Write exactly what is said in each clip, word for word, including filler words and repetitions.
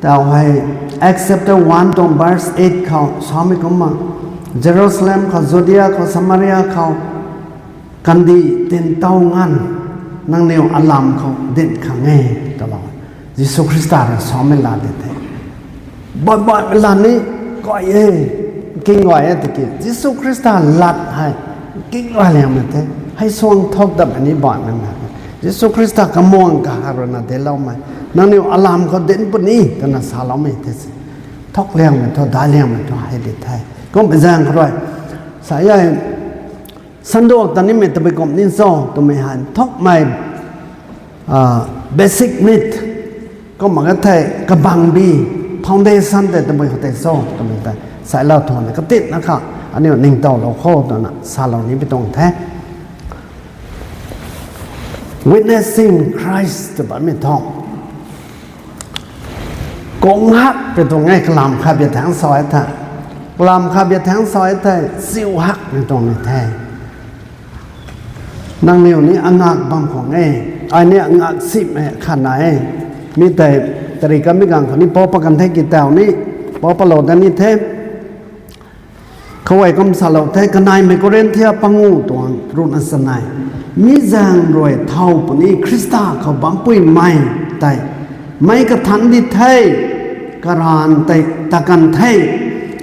Tau hei Acts chapter one tuang verse eight khou samei kumna, Jerusalem khou, Judea khou, Samaria khou, kandih tin tow nganv, nangniw alam khou dinc khang e, twlou. Jisu Khrista rui samei lat di the. Baih baihmei lat ni guay e, king guay e tiki Jisu Khrista lat hei king guay liangmei the. Hei suang thuk dat ni baihmei lat. Jisu Khrista kamuang kahak rui na deloumei, nangniw alam khou dinc puni twna saloumei the se. Thuk liangmei thu, daic liangmei thu hei di the. Kummei zaeng khou rui, sa e, sanduak ta nimei tabui kum ni cho twmei hei thukmei, basic need, kumna ka thei kabangbi, foundation tei tabui khou tei cho twmei tei salou thuna katinna kha, aniu ningtowlou kho twna salou ni pi tuang the. Witnessing Christ tw bammei thu, kung hak pi tuang e, kalam khat bia thaeng sa e the. Kalam khat bia thaeng sa e the, chiu hak pi tuang ni the. Nangniw ni angak bam khang e, ai ni angak simei khat na e. Mi tei, tari kamei ganv khou ni pou pat kan the ki tau ni, pou patlou dat ni the. Khou hei kum salou the, kaneimei Korinthia panguh tuang ruhna chanei. Mi zaeng rui thow puni Khrista khou bampuimei tei meic kathanc di the, karanv tei takan the,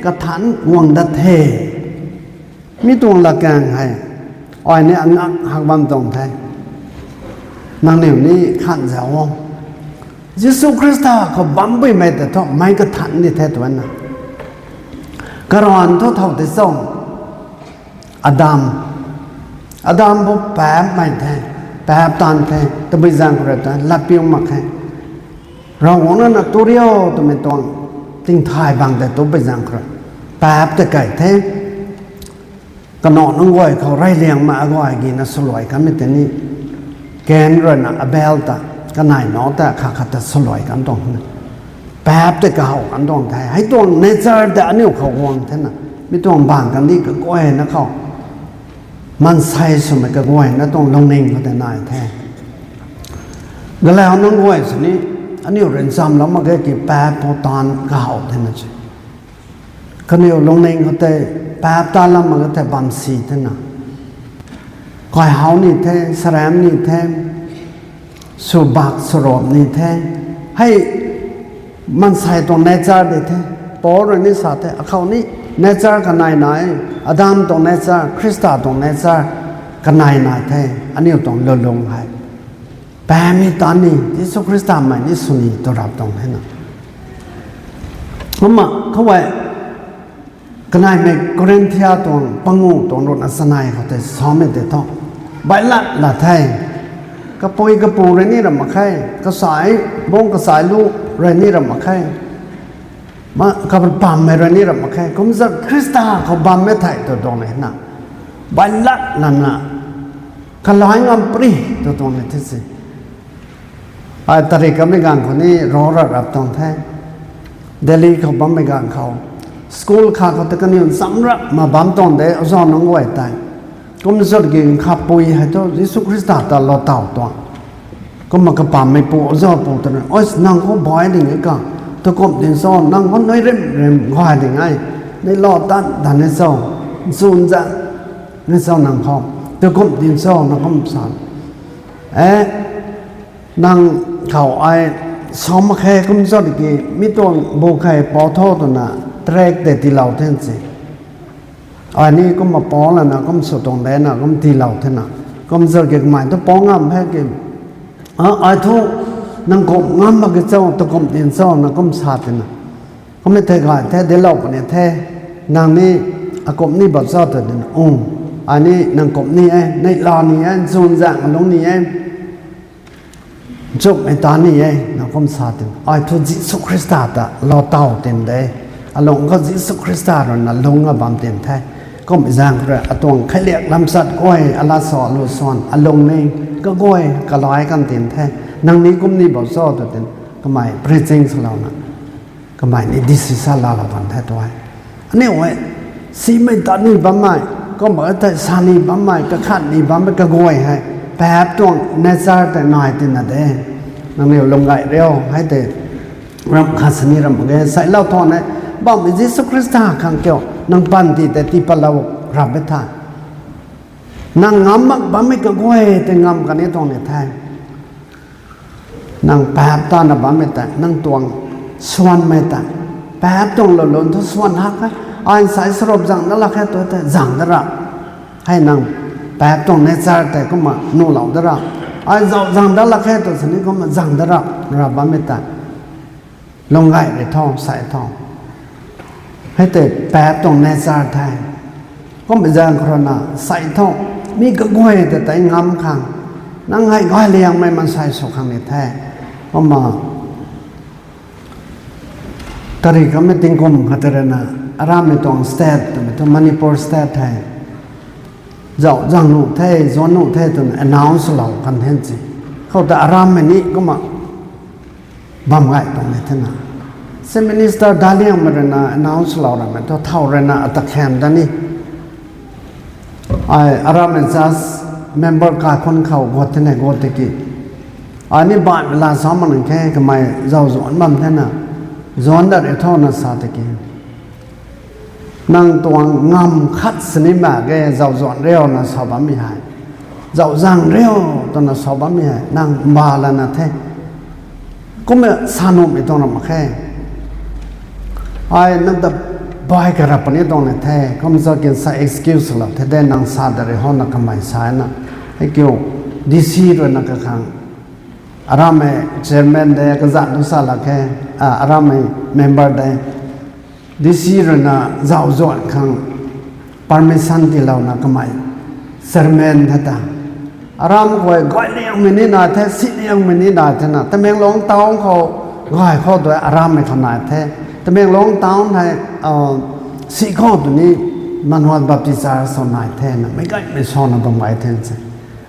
kathanc guang dat the. Mi tuang latkaeng hei ai ni angak hak bam tuang the. Nangniw ni khan zau o. Jisu Khrista khou bampuimei tei thu meic kathanc di the twna. Karanv thu thow tei cho, Adam. Adam bo paapcmei the, paapc taanv the, tabui zaeng khou rui ta latpiu mak khe. Ravguangc na na tu rio twmei tuang tingthay bang tei tupui zaeng khou rui, paapc tei kai the. Kanac nunc guay khou reyliangmei aguay gina swluai kanmei tei ni, Kain rui na Abel ta, kanei nac ta khat khat ta swluai kan tuang na, paapc tei kahow kan tuang the. Hei tuang nature tei aniu khou guang thena, mi tuang bang kandih kaguayna khou, maansei swmei kaguayna tuang lungning khou tei nai the. Galau nunc guay sini, aniu rui nchamlou mak ge ki paapc pou taanv kahow thena se. Kaniw lungning khou tei paapc taanv lam mak ge thei bam si thena, kaihouc ni the, saramc ni the, swbak swrap ni the. Hei maansei tuang nature di the. Paul rui ni sa the, akhou ni nature kanei nai, Adam tuang nature, Khrista tuang nature kanei nai the. Aniu tuang lulung hei paapc ni taanv ni, Jisu Khrista mei ni sw ni tw rap tuang hena. Kumna khou e, kaneimei Korinthia tuang panguh tuang ruhna chanei khou tei samei tei thu, baihlat la the. Kapui kapu rui ni ram mak khe, kasai, bung kasai lu rui ni ram mak khe, ma, kapammei rui ni ram mak khe, kumzat Khrista khou bammei thei tw tuang ni na, baihlat lana, kalai ngam pri tw tuang ni the se. Ai tarik kamei ganv khou ni ro ra rap tuang the. Delhi khou bammei ganv khou, school khat khou tei kaniw nchamc rap ma bam tuang de, oza nunc guay tei. Kum zat ki nkhavpui hei thu Jisu Khrista ta lou taw tuang. Kumna kapammeipu, oza pu twna, oi, nang khou bai ding e ka, takumh ding cho, nang khou nui rim rim gay ding e, nui lou tan tan ni cho, nchun zat ni cho nang khou, takumh ding cho, nang kum sa, e, nang khou ai sa mak khe kum zat ki, mi tuang bu khe pou tho twna, tract tei tiilou the se. Ai ni kumna pou lana kum sw tuang de na kum tiilou thena, kum zat ki kamei thu pou ngam he ki, a, ai thu nang kum ngam mak ki cho, takumh ding cho, nang kum sa tina. Kummei thei gay the, delou puni the, nang ni akumh ni bam cho tw dina, u, ai ni nang kum ni e, neihla ni e, nchun zaeng lungc ni e, nchumhmei ta ni e, nang kum sa tina. Ai thu Jisu Khrista ta lou taw tin de. Alung khou Jisu Khrista rui na lungc a bam tin the. Kummei zaeng khou rui atuang kheiliak lamsat guay, alat sa, alu swan, alungning kaguay kalai kan tin the. Nang ni kum ni bam cho tw tin, kamei preaching swlouna, kamei ni decision laalou bam the tu e. Aniu e, simei tat ni bammei, kumna tei sa ni bammei, kakhat ni bammei kaguay hei, paap tuang nature tei nai tina de. Nangniw lung gay riu, hei tei Ram khat sini ram ge, sailou tho ne, bam Jisu Khrista khang kiu, nang panty tei tii patlou rap e tha. Nang ngam mak bammei kaguay tei ngam kan e tuang ni the. Nang paap tana bammei tei, nang tuang swanmei tei, paap tuang lou lun thu swan hak e. Ai sai sarop zang na lak khe tu tei, zang da ra. Hei nang paap tuang nature tei kumna nuhlou da ra. Ai zauh zang da lak khe tu sini kumna zang da ra, ra bammei tei. Lung gay rui tho, sai tho. Hei tei paap tuang nature the. Kumna zaeng khou rui na sai tho. Mi kaguay tei tei ngam khang. Nang hei gayliangmei maansei sw khang ni the. Kumna tari kamei tingkum khat rui na, aramei tuang state twmei thu Manipur state hei, zauh zang nuh the, zuan nuh the twna announce lou kan hen si. Khou ta arammei ni kumna bam gay tuang ni thena. Chief Minister Daliangmei rui na announce lou ramei thu thau rui na ata khen da ni. Ai aramei church member kaikhun khou guat thena guat tiki, ai ni baihmei la sa mak nang khe, kamei zauh zuan bam thena, zuan dat rui tho na sa tiki, nang tuang ngam khat sini mak ge zauh zuan riu na sa bammei hei, zauh zang riu twna sa bammei hei nang mba lana the. Kumna sa nuhmei tuang ram mak khe. Ai nang ta bai karap puni tuang ni the, kum za kin sa excuse lou the de, nang sa dat rui hou na kamei sa na. Hei kiu, D C rui na kakhang, aramei chairman de kazanc tu sa lak khe, a, aramei member de, D C rui na zauh zuan khang permission tiilouna kamei chairman the ta. Aram guay gayliangmei ni nai the, siliangmei ni nai the na. Tamenglong town khou gay khou tu arammei khou nai the. Tamenglong town hei, si khou tu ni Emmanuel Baptist Church sw nai the na, meic gaymei swna bam gay the se.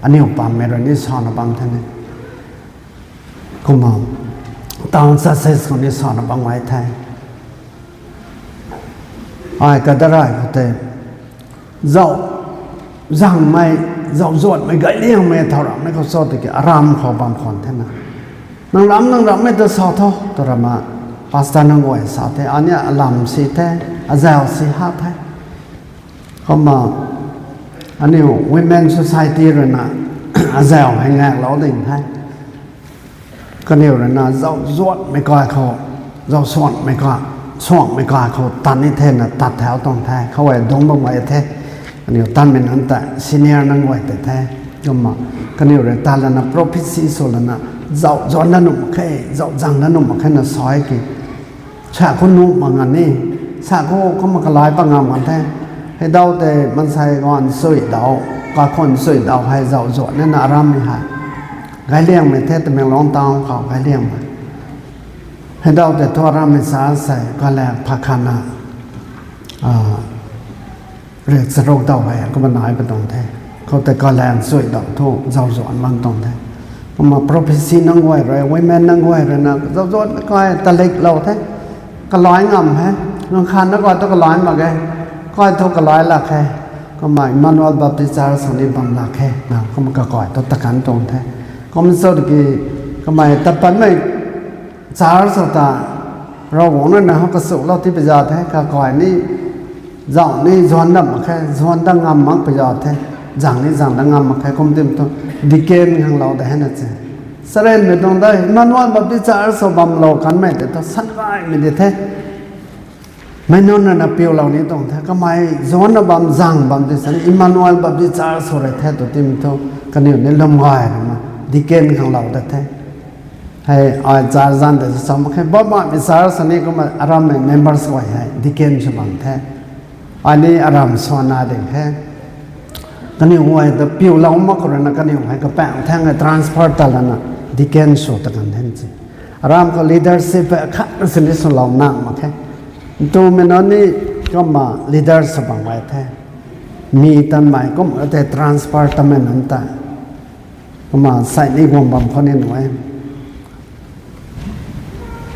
Aniu pammei rui ni swna bam the ni. Kumna town churches khou ni swna bam gay the. Ai kadarai khou tei, zauh zangmei, zauh zuanmei, gayliangmei thau rammei khou cho tiki aram khou bam khwan the na. Nang ram, nang rammei ta sa tho, tw rama, pastor nunc guay sa the, aniu alam si the, azauh si ha the. Kumna, aniu Women Society rui na, azauh hei ngaklou ding the. Kaniw rui na zauh zuanmei kai khou, zauh suanmei kai, suanmei kai khou tat ni the na tat thau tuang the, khou e dungc bam gay the. Kaniw tanmei nunc ta senior nunc guay tei the. Kumna, kaniw rui tat lana prophecy sw lana, zauh zuan na nuh mak khe, zauh zang na nuh mak khe na sa ki. Sa khou nuh mak ngan ni, sa khou kumna kalai pat ngam ngan the. Hei dau tei maansei guan sui dau, kaikhun sui dau hei zauh zuan ni na arammei hei. Gayliangmei the Tamenglong town khou gayliangmei. Hei dau tei thu arammei sa sei, kalaeng pha khatna, riak charuk dau hei kumna nai pat tuang the. Khou tei kalaeng sui dau thu zauh zuan man tuang the. Kumna prophecy nunc guay rui, women nunc guay rui na, zauh zuanmei kai taliklou the. Kalai ngam he, nang khan na kai thu kalai mak ge, kai thu kalai lak khe. Kumna Emmanuel Baptist Church sw ni bam lak khe na, kumna kakai thu takan tuang the. Kumna cho tiki, kamei tat patmei church sw ta, Ravguangc rui na hou kasuklou ti pi za the, kakai ni, zauh ni zuan dat mak khe, zuan dat ngam mak pi za the, zang ni zang dat ngam mak khe, kum tim thu, deacon khanglou de hei na se. Sarenmei tuang de, Emmanuel Baptist Church sw bamlou kanmei tei thu, san gaymei di the. Meic nunc rui na piulou ni tuang the, kamei zuanna bam zang bam ti sani Emmanuel Baptist Church sw rui the tw tim thu, kaniw ni lwm gay rui na, deacon khanglou dat the. Hei, ai church zan tei sa mak khe, bam bammei church sani kumna arammei members guay hei, deacon sw bam the. Ai ni aram swanna ding khe. Kaniw guay ta piulou mak khou rui na kaniw hei kapaeng thang hei transfer ta lana deacon sw ta kan the se. Aram khou leadership hei khat na sini swlou nang mak khe. Ntumei nunc ni kumna leader sw bam gay the. Mi tanmei kumna tei transfer tamei nunc ta. Kumna sai ni guang bam khou ni nuh e.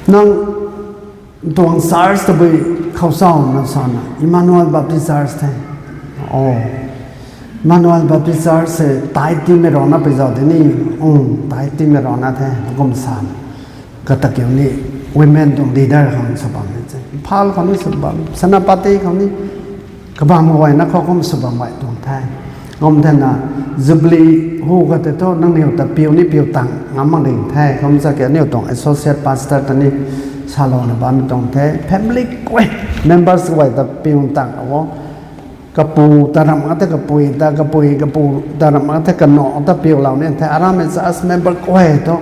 Nang tuang church tabui khou sa na sana, Emmanuel Baptist Church the. O, Emmanuel Baptist Church se tithe tiimei rana pi zauh de ni, um, tithe tiimei rana the, kum sana. Kata kiu ni, women tuang leader khang sw bam ni se. Imphal khou ni sw bam, Senapati khou ni, kabam guayna khou kum sw bam gay tuang the. Kum thena, Jubilee hu ka tei thu nangniw ta piu ni piu tang ngam mak ding the. Kum sa ke aniu tuang associate pastor ta ni salouna bam tuang the. Family guay, members guay ta piu tang o. Kapu ta ram a the kapui ta, kapui kapu ta ram a the kano ta piu lou ni the. Aram e church member guay thu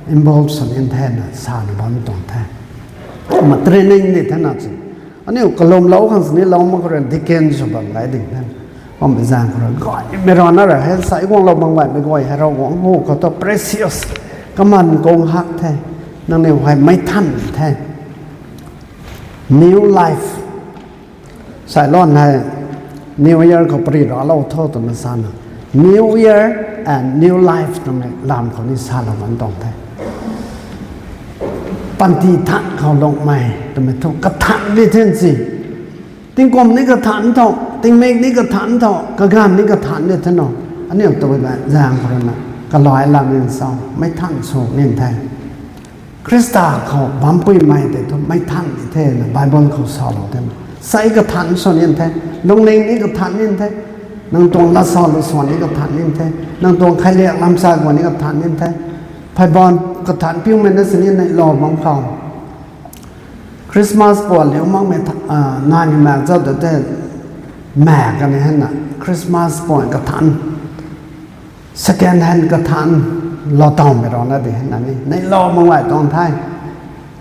involve sw ni the na sana bam tuang the. Kumna training ni the na chu. Aniu kalum lou khang sini lou mak khou rui deacon sw bam gay ding the. Kum zaeng khou rui gaymei rana ra hei sai guang lou bam gaymei guay hei Ravguangc hu khou thu precious. Kaman kung hak the. Nangniw hei mei than the. New life. Sai lon hei New Year khou pari ralou tho twna sana. New Year and new life twmei lam khou ni salou bam tuang the. Panty than khou lungmei twmei thu kathan ni the si. Tingkum ni kathan tho, tingmik ni kathan tho, kaganv ni kathan ni the no. Aniu tabui ba zaeng khou rui na kalai lam ni sa, mei than sw ni the. Khrista khou bampuimei tei thu mei than ni the na Bible khou salou the na. Sai kathan sw ni the, lungning ni kathan ni the, nang tuang lat sa lu swan ni kathan ni the, nang tuang khailiak lam sa guan ni kathan ni the, pheyban kathan piumei na sini neilou bam khou. Christmas puan liu makmei nai ni mak zat ta the, mak kani hei na Christmas puan kathan. Second hand kathan lou tawmei rana di hei na ni neilou mak gay tuang the.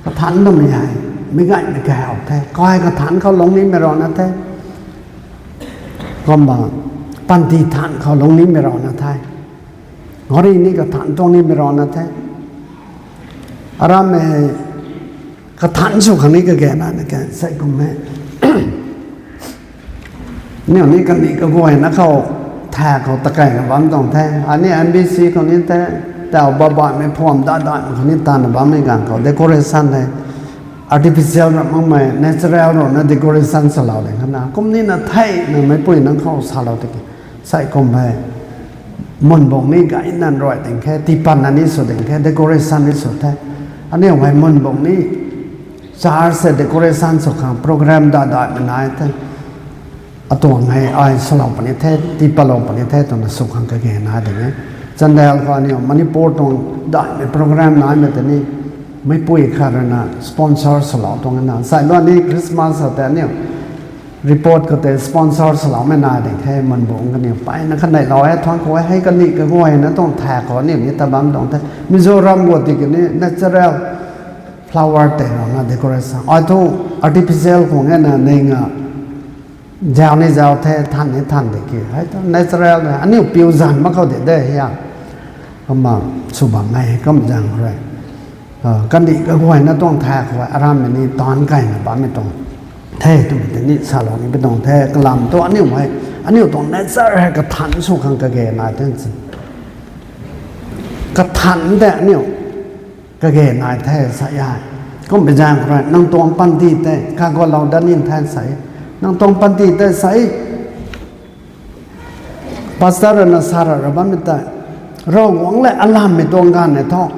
Kathan twmei hei mei gaymei kahaw the. Kai kathan khou lung nimei rana the. Kumna panty than khou lung nimei rana the. Gari ni kathan tuang nimei rana the. Aram e kathan sw khang ni kage na na ke sai kum e. Aniu ni kani kaguayna khou tha khou takei na bam tuang the. Ani M B C khou ni the, tau babaihmei phuam dadaihmei khou ni tana bammei ganv khou decoration hei artificial ram makmei natural rui na decoration swlou de khana. Kum ni na thei na meicpui nang khou salou tiki. Sai kum hei munbung ni gay nan rui ding khe, tiipat na ni sw ding khe, decoration ni sw the. Aniu hei munbung ni church se decoration sw khang program dadaihmei nai the. Atuang hei ai swlou puni the, tiipatlou puni the twna sw khang kage nai ding e. Chandel khou aniu Manipur tuang daihmei program naimei tei ni meicpui khat rui na sponsor swlou tuang na. Sai lou ni Christmas sa tei aniu report khou tei sponsor swloumei nai ding khe, munbung kaniw peyna kha neilou e, thuanc khou e, hei kani kaguayna tuang tha khou aniu ni ta bam tuang the. Mizoram guay tiki ni natural flower tei rui na decoration. Ai thu artificial khang e na ning a, zau ni zau the, than ni than de ki. Hei thu natural na, aniu piu zan mak khou de de hia. Kumna sw bam e, kum zaeng rui kandih kaguayna tuang tha khou aram ni taanc kayna bammei tuang the twmei tei ni salou ni pi tuang the. Kalam thu aniu hei, aniu tuang nature hei kathan sw khang kage nai the si. Kathan tei aniu kage nai the sa e. Kumpui zaeng khou rui nang tuang panty tei kagualou dat ni the sa e. Nang tuang panty tei sa e. Pastor rui na sa ra ra bammei tei, Ravguangc lev alammei tuang ganv e thu,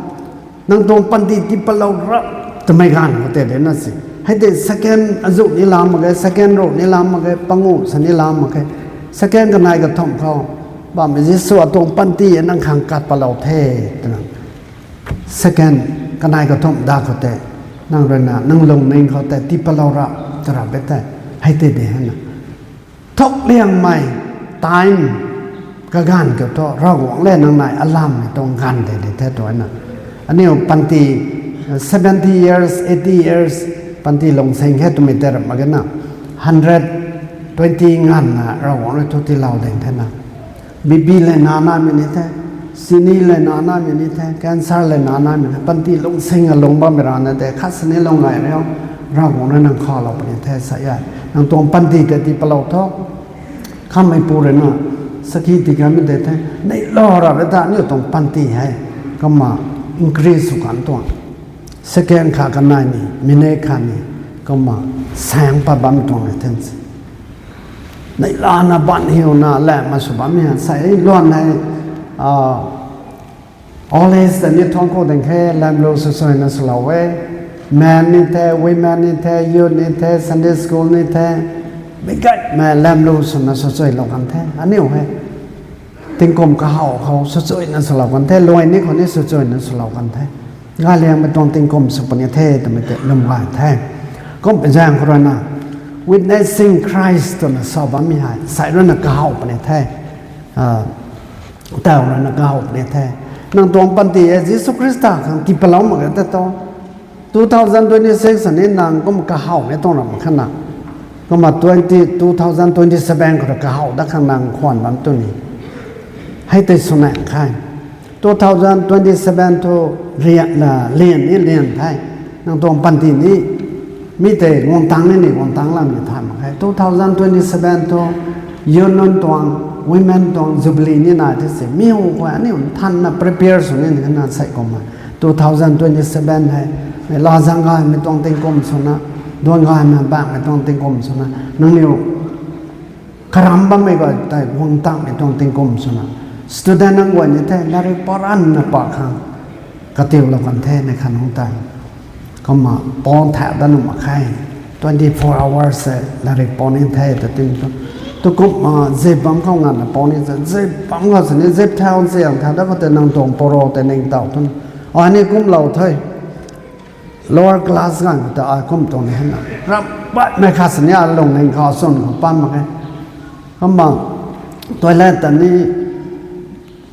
nang tuang panty tiipatlou ra twmei ganv khou tei de na si. Hei tei second azuh ni lam mak ge, second ru ni lam mak ge, pangu sa ni lam mak ge, second kanei kathumh khou bammei Jisu atuang panty e nang khang kat patlou the twna. Second kanei kathumh da khou tei nang rui na nang lungning khou tei tiipatlou ra tw ra be tei, hei tei de hei na. Thuk liangmei time kaganv kiu thu Ravguangc lev nang nai alammei tuang ganv tei de the twna. Aniu panty seventy years, eighty years panty lungsing khe twmei tei ram mak ge na, hundred twenty nganvna Ravguangc rui thu tiilou ding the na. B P lev na naimei ni the, chini lev na naimei ni the, cancer lev na naimei ni, panty lungsing a lung bammei rana tei khat sini lung nai riu, Ravguangc rui nang khalou puni the sa e. Nang tuang panty tei tiipatlou tho. Khameipu rui na sakhi tii kamei tei the, neilou ra be ta aniu tuang panty hei kumna increase sw kan tuang. Second khat kanei ni, minute khat ni, kumna saeng pat bam tuang e the si. Neihlana ban hiuna lam ma sw bammei ha sa e. Luan hei old age ta ni thuanc khou ding khe, lamlu swsuina swlou e. Men ni the, women ni the, youth ni the, Sunday school ni the, mi gaymei lam lu swna swchuilou kan the. Aniu hei tingkum kahaw khou swchuina swlou kan the, luai ni khou ni swchuina swlou kan the. Galiangmei tuang tingkum sw puni the twmei tei lwm gay the. Kum zaeng khou rui na, Witnessing Christ twna sa bammei hei sei rui na kahaw puni the. Tau rui na kahaw puni the. Nang tuang panty e Jisu Khrista khang tii palou mak ge ta tu, two thousand twenty six ni nang kum kahawmei tuang ram khatna, kumna twenty, two thousand twenty seven khou rui kahaw dat khang nang khwan bam tu ni. Hei tei swnaeng khe. Two thousand twenty seven thu rian, lian ni lian the. Nang tuang panty ni mi tei guang tang ni ni guang tang lam ni thay mak khe. Two thousand twenty seven thu youth nunc tuang, women tuang jubilee ni nai the si. Mi hu khou aniu nthanna prepare sw ni ni khatna sei kumna, two thousand twenty seven hei mei laa zaeng gaymei tuang tingkum swna, duan gaymei baengmei tuang tingkum swna, nangniw karam bammei guay tei guang tangmei tuang tingkum swna, student nunc guay ni the, latrik paranna pa khang katiulou kan the ni kha nunc tei. Kumna pon thak dat nuh mak khe. Twenty four hours se latrik pon ni the ta tim tu. Tu kumna zip bam khou nganvna pon ni, zip bam khou sini zip thau ziang thau dat khou tei nang tuang paro tei ningtow tu. Ai ni kumlou the. Lower class ganv khou ta ai kum tuang ni hena, ram baihmei khat sini ai lungning khou swn khou pan mak khe. Kumna toilet ta ni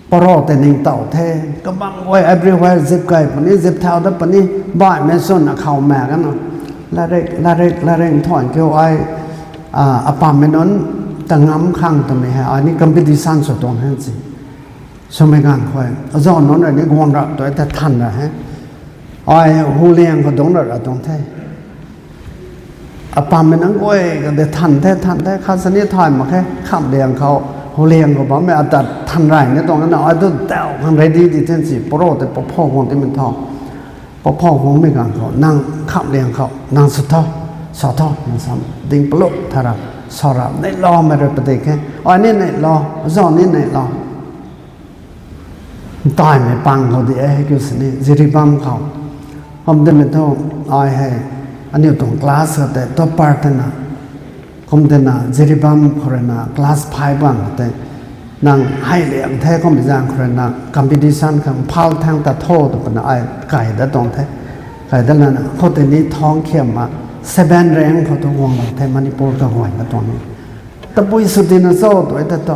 paro tei ningtow the. Kabang guay everywhere zip kai puni, zip thau dat puni, baihmei swn akhou mak gana, latrik, latrik, latrik nthan kiu ai, apammei nunc ta ngam khang twmei hei ai ni competition sw tuang he si. Swmei ganv khou, azanc nunc rui ni guang rap tu e ta than ra he. Ai huliang khou dungc ra ra tuang the. Apammei nunc guay ka de than the, than the, khat sini thay mak khe, khamhliang khou, huliang khou bammei ata than rey ni tuang na, ai tu tau khang ready di then si, paro tei paphou guang timei tho. Paphou guangmei ganv khou, nang khamhliang khou nang sw tho, sa tho, nang sam ding palu tha ra, sa ra, neiloumei rui padik khe, ai ni neilou, azanc ni neilou. Ntaimei pang khou di e hei kiu sini, Jiribam khou. Kum timei thu, ai hei, aniu tuang class khou tei topper twna, kum twna Jiribam khou rui na class five bang khou tei, nang hei liang the kummei zaeng khou rui na competition khang phal thang ta tho tw puna ai kai dat tuang the. Kai dat lana khou tei ni thang khiamna seven rank khou tu guanglou the Manipur kaguayna tuang ni. Tabui sw tina cho tw e ta tu,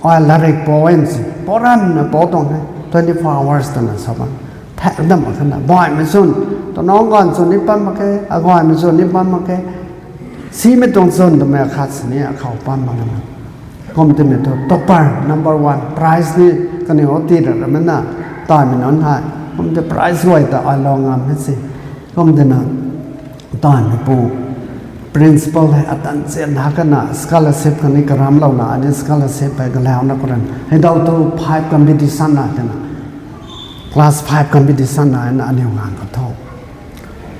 ai latrik pou e si, pou ranna pou tuang the, twenty four hours twna sa bam. Thak dam khatna, baihmei chwn, tanac ganv chwn ni pan mak khe, aguaymei chwn ni pan mak khe, simei tuang chwn twmei akhat sini akhou pan mak na. Kum timei thu topper number one prize ni kaniw tii ra ramei na, taimei nunc hei, kum ti prize guay ta ai lou ngam e si. Kum tina, taimeipu principal hei atan chian ha kana scholarship kani karamlouna, ani scholarship hei galauna khou rui hei dau tu five competition na tina, class five competition na na aniu nganv khou tho.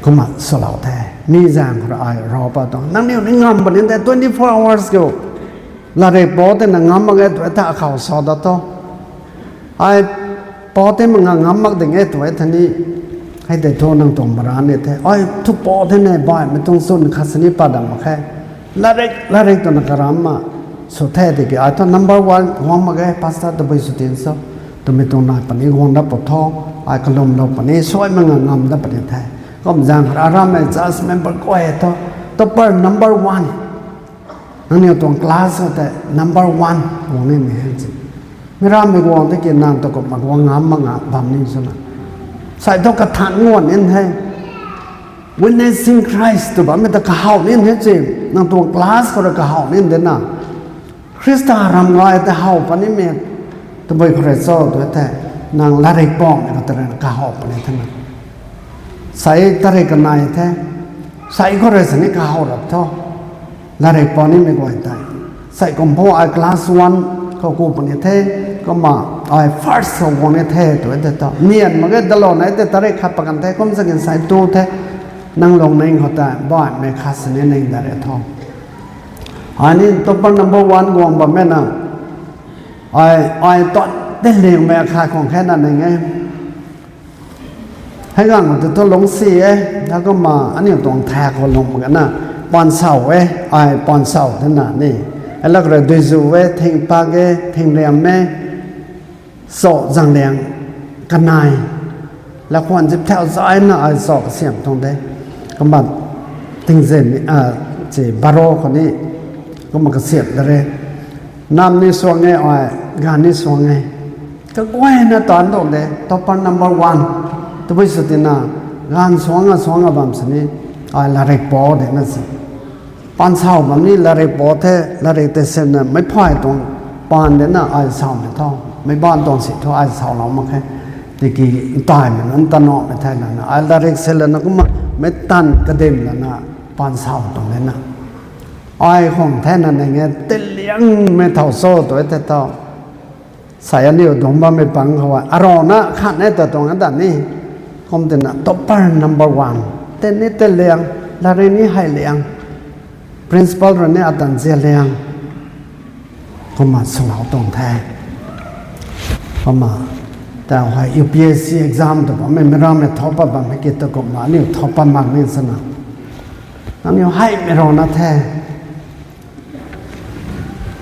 Kumna swlou the. Mi zaeng khou rui ai rav pat tuang, nangniw ni ngam puni the, twenty four hours kiu latrik pou tina ngam mak ge tw e ta akhou sa dat tho. Ai pou ti mak nga ngam mak ding e tw e thani, hei tei thu nang tuang mara ni the. Ai thu pou the ne, baihmei tuang chwn khat sini pat dam mak khe. Latrik, latrik twna karam ma sw the tiki, ai thu number one guang mak ge, pastor tabui sw tin cho twmei tuang nai puni guang dat pu tho, ai kalumlou puni, suai mak nga ngam dat puni the. Kum zaeng khou rui arammei church member guay thu, topper number one. Nangniw tuang class khou tei number one guang nimei he si. Mi rammei guang tiki nang ta kumna guang ngam mak nga bam ni swna. Sai thu kathan guan nin he. Witnessing Christ tw bammei ta kahaw nin he si. Nang tuang class khou rui kahaw nin de na, Khrista ram ngai tei how punimei tabui khou rui cho tw e thei, nang latrik poumei khou ta rui kahaw puni thena. Sai tarik kanei the, sai khou rui sini kahaw rap tho. Latrik pou nimei guay tei, sai kum pho ai class one khou ku puni the, kumna ai first khou guang ni the tw e tei thu, nian mak ge, dalou nai tei tarik khat pat kan the, kum zakin sai tu the. Nang lungning khou tei baihmei khat sini ning dat re tho. Ai ni topper number one guang bammei na, ai, ai tuan tei liangmei akhat khang khe na ning e. Hei ganv khou tu thu lungcsi e, na kumna aniu tuang thak khou lung mak na, paan sau e, ai paan sau twna ni. Ai lak rui duizu e, thing pak e, thing riam e, so zang liang kanei. Lakhwan zip thau zay na ai so kasiam tuang de. Kumna tingzin, a, ci baro khou ni, kumna kasiam da re. Nam ni suang e, ai, ganv ni suang e. Kaguayna taanv tuang de, topper number one. Tabui sw tina, ganv suang a suang a bam sini, ai latrik pou de na si. Paan sau bam ni latrik pou the, latrik tei sinna meic phay tuang paan de na ai saumei thu, meic baanv tuang si thu ai saulou mak khe. Tiki ntaimei nunc tanamei thei lana, ai latrik sin lana kumna meic tan kadim lana paan sau tuang de na. Ai khang thena ning e, tiliangmei thau so tu e the tho. Sai aniu dungc bammei pang khou e, arana khat e ta tuang a dan ni. Kum tina topper number one. Tei ni tiliang, latrik ni hei liang. Principal rui ni atan zia liang. Kumna swlou tuang the. Kumna, tau hei U P S C exam tu bammei, mi rammei thau pat bammei ki tu kumna, aniu thau pat mak ni sana. Aniu heimei rana the.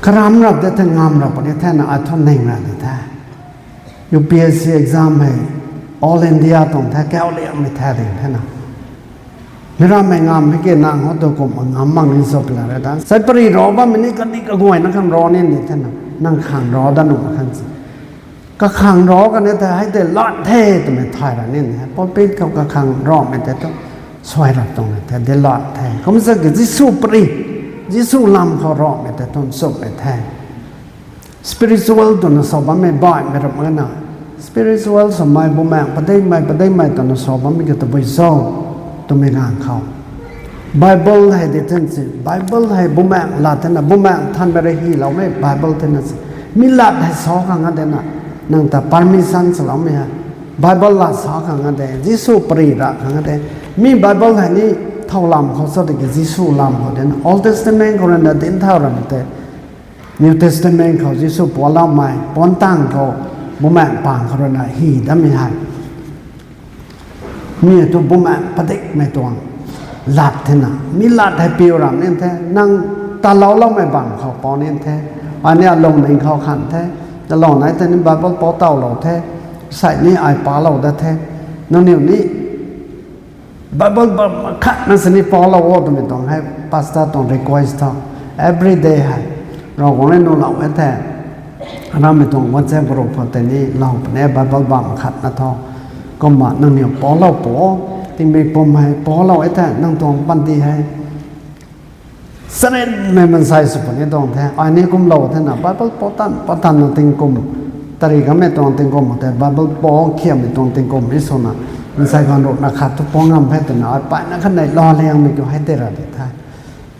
Karam rap de the, ngam rap puni the na, ai thu ning ra ni the. U P S C exam hei All India tuang the, kau liangmei the ding the na. Mi rammei ngam hei ki nang khou tu kumna ngam mak ni so pila re dan. Sai pari ro bammei ni kani kaguayna khang ro ni ni the na. Nang khang ro dat nuh khang si. Kakhang ro kan e the, hei tei lat the twmei thay ra ni ni. Pulpit khou kakhang romei tei thu suai rap tuang ni the, de lat the. Kumsa ki Jisu pari, Jisu lam khou romei tei thu nchumhmei the. Spiritual twna sa bammei baihmei rap mak na. Spiritual swmei, bumaengh padeihmei, padeihmei twna sa bammei ki tabui cho, twmei ganv khou. Bible hei di then si, Bible hei bumaengh lat thena, bumaengh Nthanmei rui hyloumei Bible thena si. Mi lat hei sa khang a de na, nang ta permission saloumei hei. Bible lat sa khang a de, Jisu pari ra khang a de. Mi Bible hei ni thau lam khou sa de ki Jisu lam khou de na. Old Testament khou rui na dinc thau ramei tei New Testament khou Jisu pualoumei, puan tang khou bumaengh pang khou rui na hy dammei hei. Mi tu bumaengh padikmei tuang lat thena. Mi lat hei piu ram ni the, nang taloulou mei bam khou pou ni the. Ai ni alungning khou khan the. Talou nai tei ni Bible pou tawlou the. Sai ni ai palou dat the. Nangniw ni Bible bam khatna sini paulou o twmei tuang hei pastor tuang request tho. Every day hei Ravguangc rui nuhlou e the. Ramei tuang WhatsApp group khou tei ni lou puni Bible bam khatna tho. Kumna nangniw paulou pu o. Tingmik pum hei paulou e the, nang tuang panty hei sarinmei mansei sw puni tuang the. Ai ni kumlou the na Bible pou tan, pou tan na tingkum. Tari kamei tuang tingkum tei Bible pou khiammei tuang tingkum ni swna. Mansei ganv ruhna khat thu pou ngam hei twna ai paina khatnei lou liangmei kiu hei tei ra di the.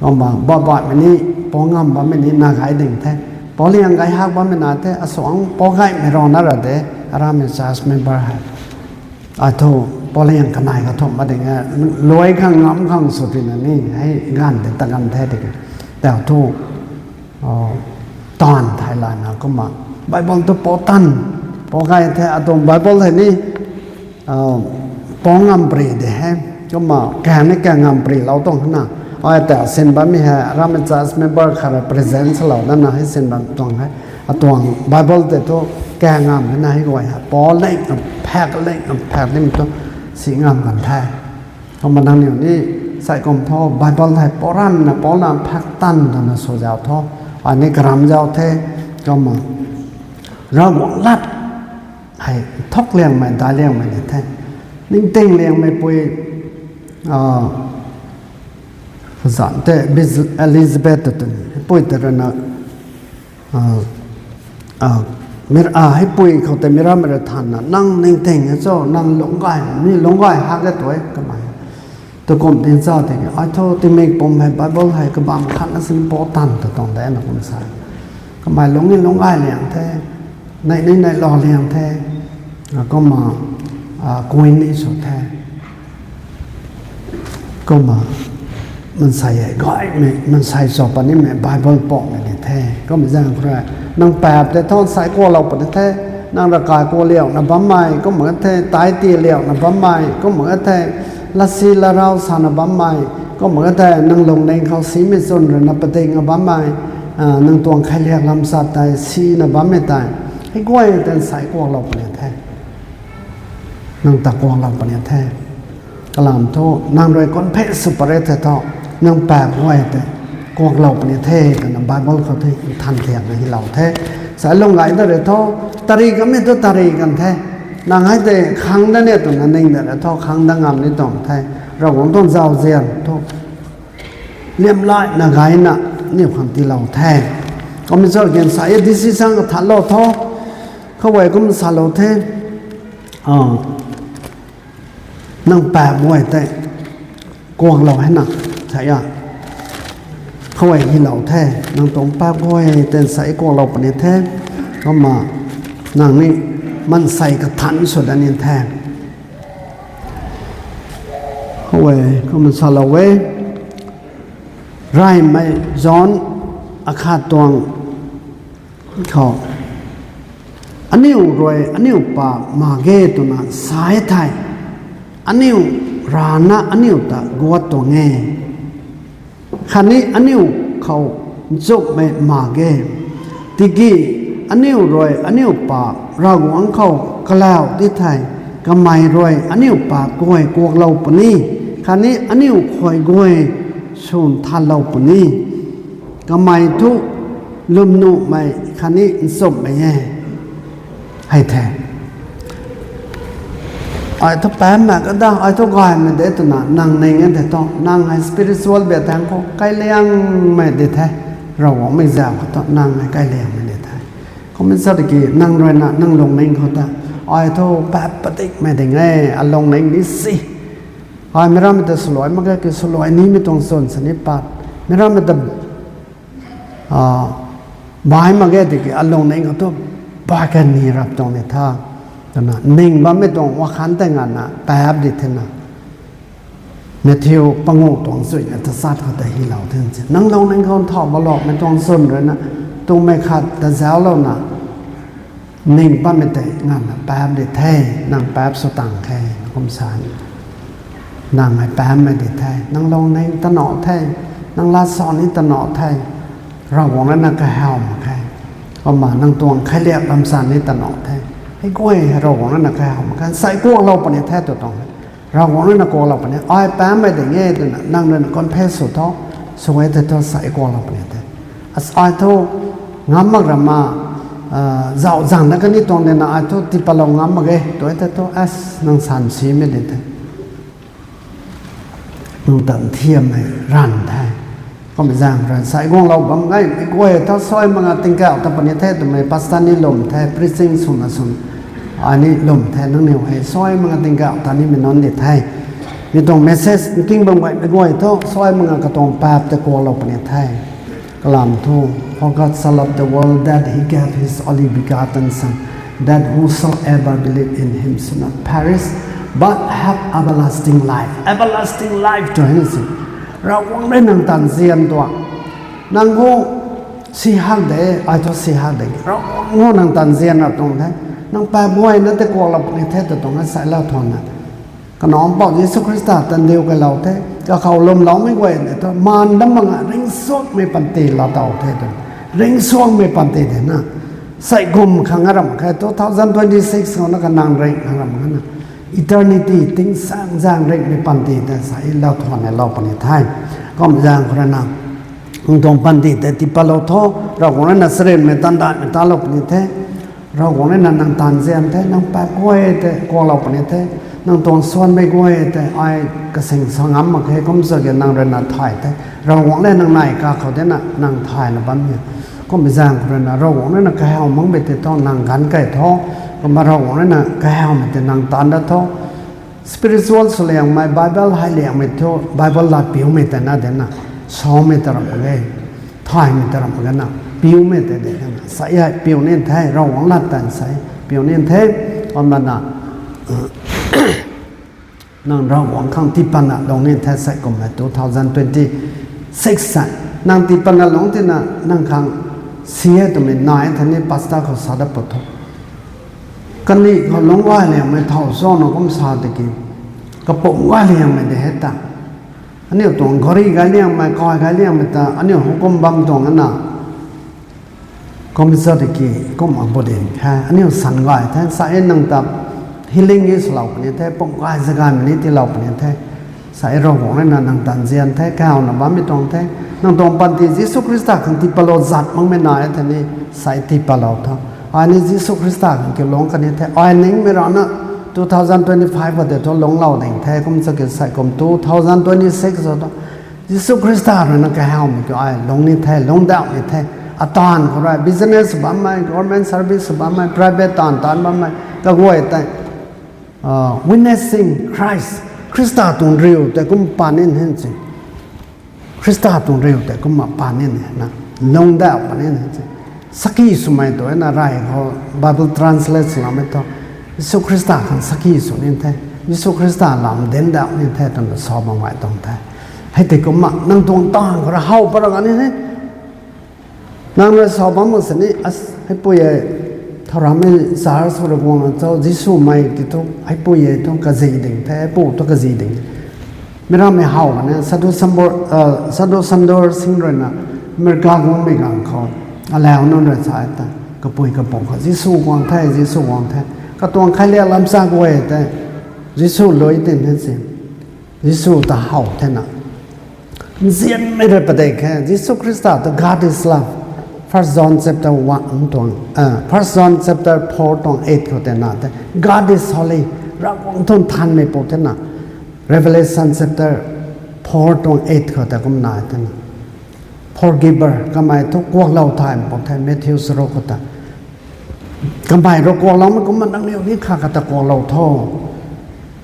Kumna babaihmei ni, pou ngam bammei ni na gay ding the. Pou liang gay hak bammei na the, asuang pou gaymei rana ra de, aramei church member hei. Ai thu, pou liang kanei kathumh ma ding e, luai khang ngam khang sw tina ni, hei ganv de ta ganv the tiki. Tau thu, taanv thei lana kumna. Bible tu pou tan, pou gay the, atuang Bible hei ni, pou ngam pri de he. Kumna, kang ni kang ngam pri lou tuang na. Ai ta sin bammei hei, aramei church member khat rui present salou dana hei sin bam tuang he. Atuang Bible tei thu, kang ngam na hei guay hei. Pou leng, phak leng, phak lim tu, si ngam kan the. Kumna nangniw ni, sai kum thu, Bible hei pou ranna, pou na phak tan twna sw zau tho. Ai ni karam zau the, kumna. Ravguangc lat hei thuk liangmei, daic liangmei ni the. Ningting liangmei pui, zan tei Biz-, Elizabeth ta twni, pui tei rui na, mira, hei pui khou tei mirammei rui thanna, nang ningting e cho, nang lungc gay, mi lungc gay hak e tu e, kamei. Tukum tin cha tiki, ai thu tingmik pum hei Bible hei kabam khatna sin pou tan ta tuang de na kum sa. Kamei lungc ni lungc gay liang the, neih ni neih lou liang the, kumna, kui ni sw the. Kumna, mansei hei gaymei, mansei sw punimei Bible poumei ni the. Kumna zaeng khou rui, nang paap tei thu sai kualou puni the, Nang ravkai kualiauna bammei kumna the, tai tiiliauna bammei kumna the, lassi larau sana bammei kumna the, nang lungning khou simei chwn rui na padikna bammei, nang tuang kheiliak lam chat tei sina bammei tei, hei guay tei nsei kuaklou puni the. Nang ta kuaklou puni the. Kalam thu nang rui confess sw pary the thu, nang paap guay tei kuaklou puni the twna Bible khou the nthan thiakna hylou the. Sa lung gay da rui thu, tari kamei thu tari kan the. Nang hei tei khang da ni twna ning da rui thu khang da ngam ni tuang the. Ravguangc tuang zauzian thu liamlaina gayna niw khang tiilou the. Kumna cho kin sa e, decision kathanlou tho. Khou e kum salou the. Nang paap guay tei kuaklou hei na, sa a. Khou e hylou the, nang tuang paap guay tei nsei kuaklou puni the. Kumna nang ni maansei kathan sw da ni the. Khou e kumna salou e. Reymei John akhat tuang khou, aniu rui aniu paap mak ge twna sa e thei, aniu rana aniu ta guat tuang e, khatni aniu khou nchumhmei mak ge. Tiki aniu rui aniu paap Ravguangc khou kalau ti thei, kamei rui aniu paap guay kuaklou puni, khatni aniu khuay guay swn thanlou puni. Kamei thu lwmnuhmei khatni nchumhmei e. Hei the. Ai thu paapmei kada, ai thu gaymei de twna nang ning e the thu, nang hei spiritual bia thangc khou kailiangmei di the. Ravguangcmei zauc khou thu nang hei kailiangmei di the. Kumna sa tiki nang rui na nang lungning khou ta, ai thu paap padikmei ding e, alungning ni si. Ai mi rammei ta swluai mak ge, ki swluai nimei tuang chwn sini pat. Mi rammei ta bai mak ge tiki alungning khou thu bai kan ni rap tuang ni tha. Twna ning bammei tuang wakhan tei nganvna paap di thena. Matthew panguh tuang chuina tachat khou ta hylou the se. Nang lungning khou nthau baloumei tuang chwn rui na, twmei khat ta zauclouna ning bammei tei nganvna paap di the, nang paap sw tang khe, kum sa ni. Nang hei paapmei di the, nang lungning tanow the, nang lat sa ni tanow the, Ravguangc rui na kahaw mak khe. Kumna nang tuang kheiliak lam sa ni tanow the. Hei guay hei Ravguangc rui na kahaw mak khe. Nsei kuaklou puni the tw tuang e. Ravguangc rui na kuaklou puni, ai paapmei ding e twna nang rui na confess sw tho, sw e the thu nsei kuaklou puni the. As ai thu ngam mak rama, zauh zang na kani tuang dina ai thu tipatlou ngam mak ge tw e the thu, as nang san simei di the. Nang tan thiammei ranv the. Kumna zaeng rui nsei guanglou bam gaymei guay thu suai mak nga tingkauh ta puni the twmei pastor ni lwm the, preaching swna swn ai ni lwm the, nangniw hei suai mak nga tingkauh ta nimei nunc di the. Mi tuang message nking bam gaymei guay thu suai mak nga katuang paap tei kuaklou puni the. Kalam thu, For God so loved the world that he gave his only begotten Son, that whosoever believe in him should not perish, but have everlasting life. Everlasting life tw hei na si. Ravguangc rui nang tan zian tuang. Nang hu si hak de, ai thu si hak de. Ravguangc hu nang tan zian ra tuang the. Nang paap guayna tei kuaklou puni the tw tuang e, nsei lau thuanna. Kanac Mpouh Jisu Khrista tan diu kailou the, kakhou lwmloumei guay tei thu maan dam mak nga ringcsuangmei panty laa tow the tw. Ringcsuangmei panty de na. Sei kum khang a ram khe, two thousand twenty-six khou na kanang ring khang ram khe na. Eternity, tingsaengzaeng ringhmei panty tei nsei lau thuanna lou puni the. Kum zaeng khou rui na, nang tuang panty tei tipatlou tho, Ravguangc rui na charynmei tandaihmei talou puni the. Ravguangc rui na nang tan zian the, nang paap guay tei kuaklou puni the, nang tuang suanmei guay tei ai kasing sa ngam mak khe, kum sa ge nang rui na thay the. Ravguangc le nang nai kakhou de na nang thayna bam e. Kummei zaeng khou rui na Ravguangc rui na kahaw makmei tei thu nang ganv key tho, kumna Ravguangc rui na kahawmei tei nang taanc dat tho. Spiritual swliangmei, Bible hei liangmei thu, Bible lat piumei tei na de na, samei ta ram mak ge, thaymei ta ram mak ge na, piumei tei de na, sa hei piu ni the, Ravguangc lat tan sa hei piu ni the, kumna na, nang Ravguangc khang tiipatna lung ni the sei kummei two thousand twenty-six sa, nang tiipatna lung tina nang khang si e twmei nai the ni pastor khou sa dat pw tho. Kaniw khou lungc gay liangmei thow cho na kum sa tiki, kapumc gay liangmei de he ta. Aniu tuang gari gay liangmei, kai gay liangmei ta, aniu hukum bam tuang ana. Kum sa tiki, kum a budin the, aniu san gay the, sa e nang ta healing e swlou puni the, pumc gay zagaymei ni tiilou puni the. Sa e Ravguangc rui na nang ta nzian the, kauna bammei tuang the. Nang tuang panty Jisu Khrista khang tii patlou zat makmei nai the ni, sa e tii patlou tho. Ai ni Jisu Khrista khang kiu lungc kani the. Ai ningmei rana two thousand twenty-five khou tei thu lungclou ding the, kum sa ki sei kum two thousand twenty-six khou thu Jisu Khrista rui na kahawmei kiu ai lungc ni the, lungcdauh ni the. Ataanv khou rui business bammei, government service bammei, private taanv taanc bammei, kaguay tei, witnessing Christ, Khrista tuang riu tei kum pan ni hen si. Khrista tuang riu tei kumna pan ni na, lungcdauh pan ni na si. Sakhi swmei tu na rey khou Bible translate swloumei thu, Jisu Khrista khang sakhi sw ni the, Jisu Khrista lam dincdauh ni the twna sa makmei tuang the. Hei tei kumna nang tuang taanv khou rui how pat ra kani he. Nang rui sa bam mak sini, heipui e, thau rammei church khou rui guangna cho, Jisu mei ti thu, heipui e thu kazi ding the, heipu thu kazi ding. Mi rammei how kani, Sadhu Sundar Singh rui na, America guangmei ganv khou, alau nunc rui sa ta, kapui kapu khou, Jisu guang the, Jisu guang the. Katuang khailiak lamsa guay tei, Jisu lui tin the si. Jisu ta how thena. Nzianmei rui padik khe, Jisu Khrista ta God is love. First John chapter one tuang, First John chapter four tuang eight khou tei na the, God is holy. Ravguangc thu nthanmei pu thena. Revelation chapter four tuang eight khou tei kumna thena. Forgiver, kamei thu kuaklou thay pu the, Matthew saruk khou ta. Kamei rui kuakloumei kumna nangniw ni khat khat ta kuaklou tho.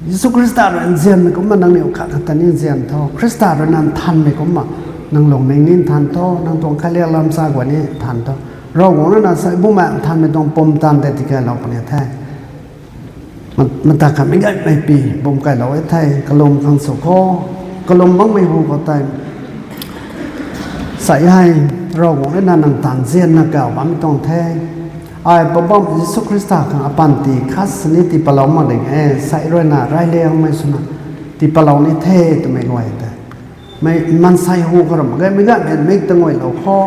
Jisu Khrista rui nzianmei kumna nangniw khat khat ta ni nzian tho. Khrista rui na nthanmei kumna nang lungning ni nthan tho, nang tuang khailiak lamsa guay ni nthan tho. Ravguangc rui na sa e Bumaengh Nthanmei tuang pumtan tei tikaylou puni the. Mata khatmei gaymei pi bum kailou e the, kalum khang sw kho, kalum makmei hu khou tei. Sa e hei, Ravguangc rui na nang ta nzianna kau bammei tuang the. Ai Poubauhmei Jisu Khrista khang apanty khat sini tii patlou mak ding e, sa e rui na reyliangmei swna tii patlou ni the twmei guay tei. Mei maansei hu khou ram gaymei gaymei mik ta nguaylou kho.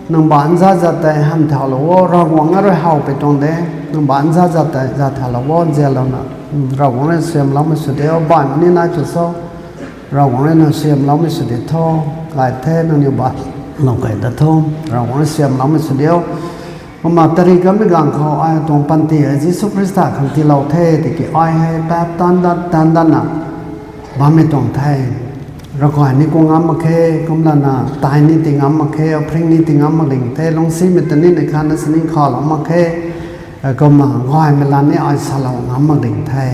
Nang baanc zat zat tei hamh thaulou o, Ravguangc rui howpui tuang de. Nang baanc zat zat tei zat thaulou o, nzianlouna, Ravguangc rui suaihiamloumei sw diu, baihmei ni nai tu cho. Ravguangc rui na suaihiamloumei sw di tho. Gay the, nangniw baanc lou key ta tho. Ravguangc rui suaihiamloumei sw diu. Kumna tari kanmei ganv khou ai tuang panty hei Jisu Khrista khang tiilou the tiki ai hei paap taanv dat taanv datna bammei tuang the. Ravkai ni kua ngam mak khe, kumlana tithe ni tii ngam mak khe, offering ni tii ngam mak ding the, lungcsimei ta ni neih khatna sining khalou mak khe, kumna gaymei lat ni ai salou ngam mak ding the.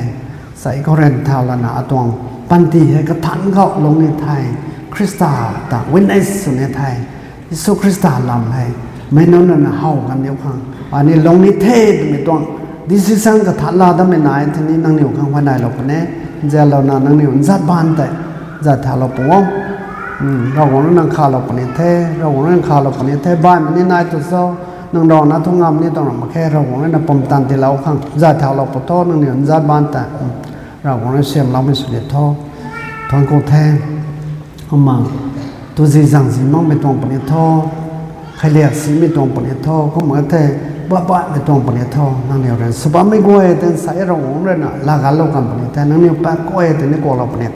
Sa e khou ryan thau lana atuang panty hei kathanc khou lung ni the, Khrista ta witness sw ni the. Jisu Khrista lam hei meic nunc rui na how kaniw khang ai ni lung ni the twmei tuang decision kathanc laa datmei nai the ni nangniw khang huayneylou puni. Nzianlouna nangniw nzat baanc tei zat thaulou pu o. Ravguangc rui nang khalou puni the, Ravguangc rui nang khalou puni the, baihmei ni nai tu cho. Nang rana thu ngam ni tuang ram mak khe, Ravguangc rui na pumtan tiilou khang zat thaulou pu tho, nangniw nzat baanc tei. Ravguangc rui suaihiamloumei sw di tho. Thuanc ku the. Kumna, tuzi zangzi makmei tuang puni tho. Khailiak simei tuang puni tho. Kumna the, baihbaihmei tuang puni tho. Nangniw rui sw bammei guay tei sa e Ravguangc rui na laa ganclou kan puni the. Nangniw paap guay tei ni kuaklou puni